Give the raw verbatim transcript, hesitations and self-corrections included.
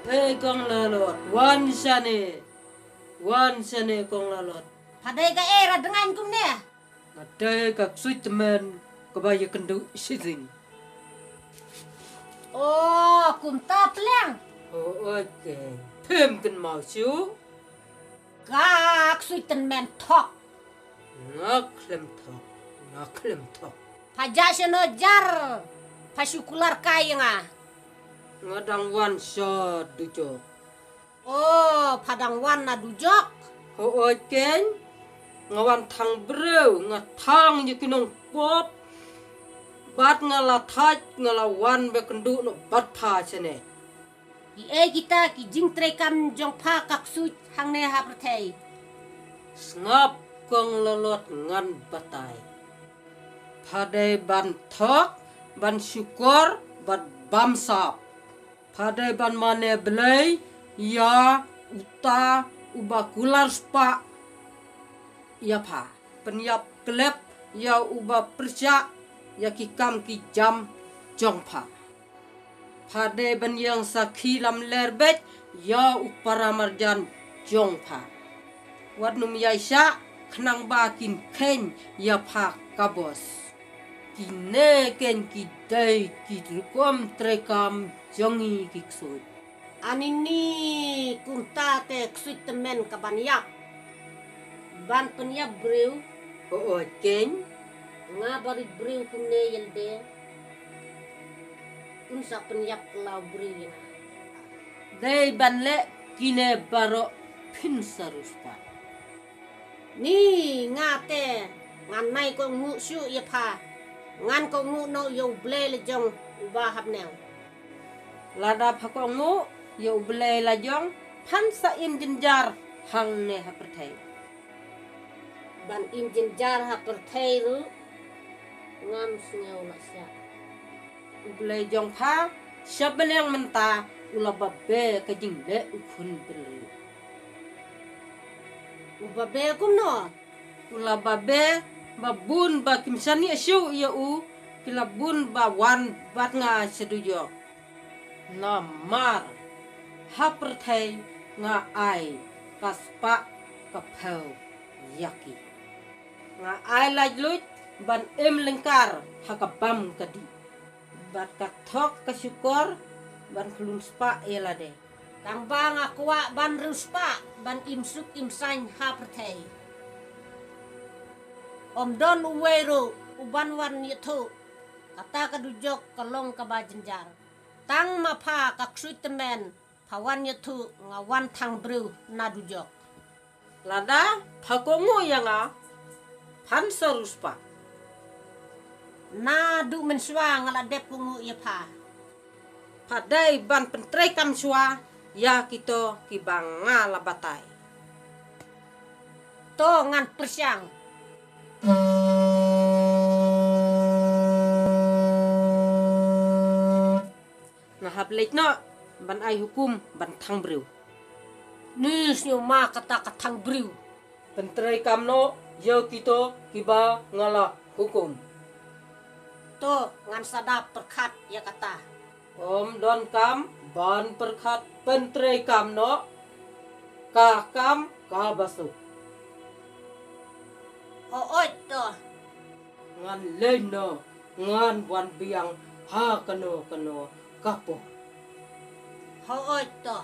Hei kong Lalot, wan shane. Wan shane kong Lalot. Pha dei kaei ra dngain kumne? Nga dei ka ksuid tymmen kaba ïakynduh shijing. O, kumta pliang. O, oi keiñ. Phim kynmaw shuh. Ka ksuid tymmen thok. Nga khlem thok. Nga khlem thok. Pha jah shano jar. Pha shu kular kai ïa nga. Nga dang wan sha dujok. O, pha dang wan na dujok. Hooid keiñ. Nga wan thang briew, nga thang ïa ki nongpop. Bad nga la thait, nga la wan ba kynduh noh bad pha shane. Kiei kita ki jingtreikam jong pha ka ksuid hangne ha pyrthei? Sngap kong Lalot, ngan batai. Pha dei ban thok, ban shukor, bad bamsap. Pha dei ban mane Blei ïa uta uba kular spah ïa pha. Pynïap klep ïa uba pyrshah ïa ki kam ki jam jong pha. Pha dei ban ïeng sakhi lamler beit ïa u para marjan jong pha. Wat nym ïaishah khnang ba kin kheiñ ïa pha ka bos. Kine keiñ ki dei ki rukom treikam jong ngi ki ksuid. Ani ni kumta te ksuid tymmen ka ban ïap. Ban pynïap briew. Hooid keiñ. Nga barit briew kumne ïalade. Un sa pynïap khlaw briew ïa nga. Dei ban leh kine baroh phin sa riewspah. Ni nga te ngan nai kohnguh shuh ïa pha. Ngan kohnguh noh ïa U Blei la jong uba ha bneng. Lada pha kohnguh ïa U Blei la jong, phan sa im jynjar hangne ha pyrthei. Ban im jynjar ha pyrthei ruh ngam sngew noh shuh. U Blei jong pha sha bneng mynta u la babe ka jingleh u khun bynriew. U babe kumno? U la babe ba bun ba kim shaniah shuh ïa u ki la bun ba wan bad nga sha dujok. Namar ha pyrthei nga ai ka spah ka phew ïa ki. Nga ai laitluid ban im lyngkar ha ka bam ka dih. Bad ka thok ka shukor ban khlun spah ïa lade. Tang ba nga kwah ban riewspah ban im suk im saiñ ha pyrthei. Ym don uwei ruh uban wan ïathuh. Kata ka dujok ka long kaba jynjar. Tang ma pha ka ksuid tymmen pha wan ïathuh nga wan thang briew na dujok. Lada pha kohnguh ïa nga phan sa riewspah. Naduh mynshuwa nga la dep kohnguh ïa pha. Pha dei ban pyntreikam shuwa ïa kito kiba nga la batai. To ngan pyrshang. Nga hap leit noh ban ai hukum ban thang briew. Ni sngewma kata ka thang briew. Pyntreikam noh ïa kito kiba nga la hukum. To ngan sa da pyrkhat ïa kata. Ym don kam ban pyrkhat, pyntreikam noh ka kam kaba suk. Hooid to. Ngan leit noh, ngan wan biang ha kano kano ka por. Hooid to.